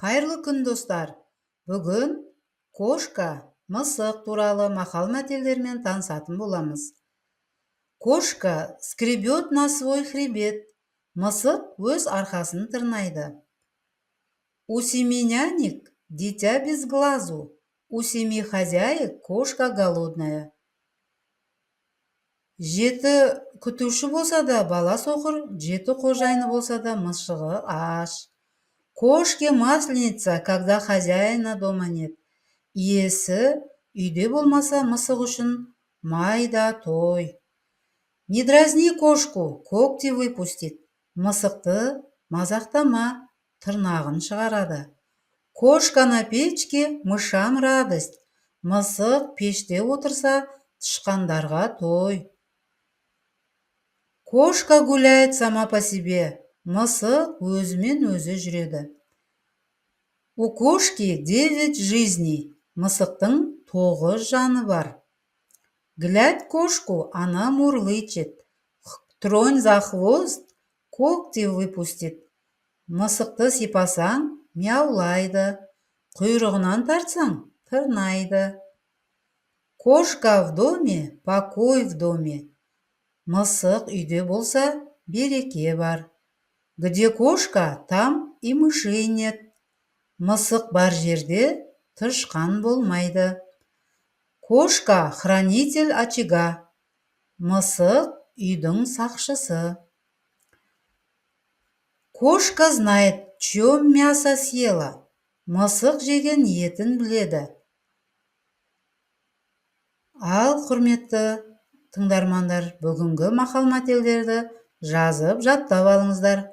Қайырлы күн, достар! Бүгін кошка, мысық туралы мақал-мәтелдермен танысатын боламыз. Кошка скребет на свой хребет. Мысық өз арқасын тырнайды. У семи нянек дитя без глазу, у семи хозяек кошка голодная. Жеті күтуші болса да, бала соқыр, жеті қожайыны болса да, мысығы аш. Кошке масленица, когда хозяина дома нет. Иесі үйде болмаса, мысық үшін май да той. Не дразни кошку, когти выпустит. Мысықты мазақтама, тырнағын шығарады. Кошка на печке — мышам радость. Мысық пеште отырса, тышқандарға той. Кошка гуляет сама по себе. Мысық өзімен өзі жүреді. У кошки девять жизней. Мысықтың тоғыз жаны бар. Гладь кошку, она мурлычет, тронь за хвост, когти выпустит. Мысықты сипасаң, мияулайды, құйрығынан тартсаң, тырнайды. Кошка в доме — покой в доме. Мысық үйде болса, береке бар. Где кошка, там и мышей нет. Мысық бар жерде тышқан болмайды. Кошка — хранитель очага. Мысық — үйдің сақшысы. Кошка знает, чье мясо съела. Мысық жеген етін біледі. Ал, құрметті тыңдармандар, бүгінгі мақал мәтелдерді жазып, жаттап алыңыздар.